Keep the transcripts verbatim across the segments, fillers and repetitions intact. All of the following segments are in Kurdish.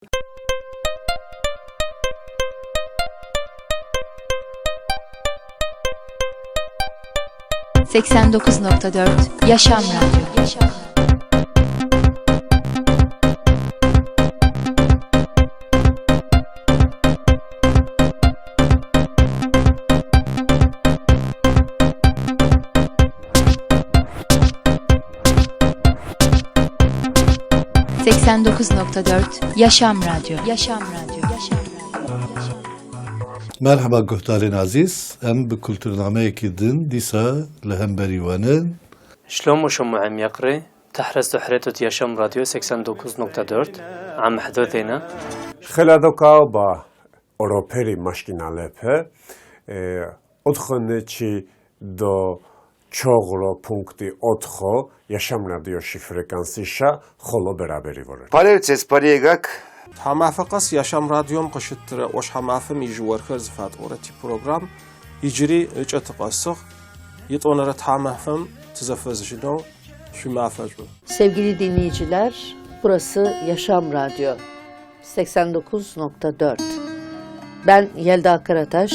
Seksen dokuz nokta dört Yaşam Radyo. Seksen dokuz nokta dört Yaşam Radyo. Yaşam Radyo. Merhaba guhdarên ezîz, em bi kulturnameyekî din dîsa li hemberî we nin. Şlomo şomo em yaqrê, tehres tu hretot Yaşam Radyo seksen dokuz nokta dört, em hdo dêne. Xela do kao ba. Oroperî maşkîna lepe, e, otxo neçî do çoğro punktî otxo Yaşam Radyo şî frekansî şa xolo beraberî vore. Parêv çêspariyê gak. Tamafe qas Yaşam Radyo mi qişittire, oş hamafe mi ji werker zifat oreti program, yiciri öçe tıqasıq, yit onere tamafe mi tizefezjino, şumafe ju. Sevgili dinleyiciler, burası Yaşam Radyo. Seksen dokuz nokta dört. Ben Yelda Karataş,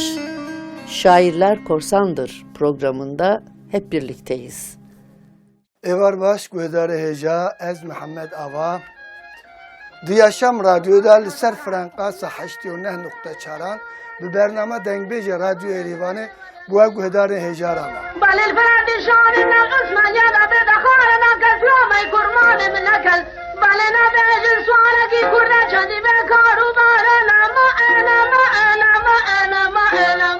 Şairler Korsandır programında hep birlikteyiz. Êvar baş, guhdarê hêja, ez Mihemed Ava. Di Yaşam Radyoda li ser frenqasa heştê û neh nokta çaran bi bername Dengbêjê Radyo Êrîvanê bi we guhdarên hêja re me. Balê li Firatê şarê nexis me, ya da bê dexare nakes, ya me kurmanê min nekel. Balê nabê ejin suarekî kurde çendî bê kar û bare, nama e, nama e, nama e, nama e, nama e.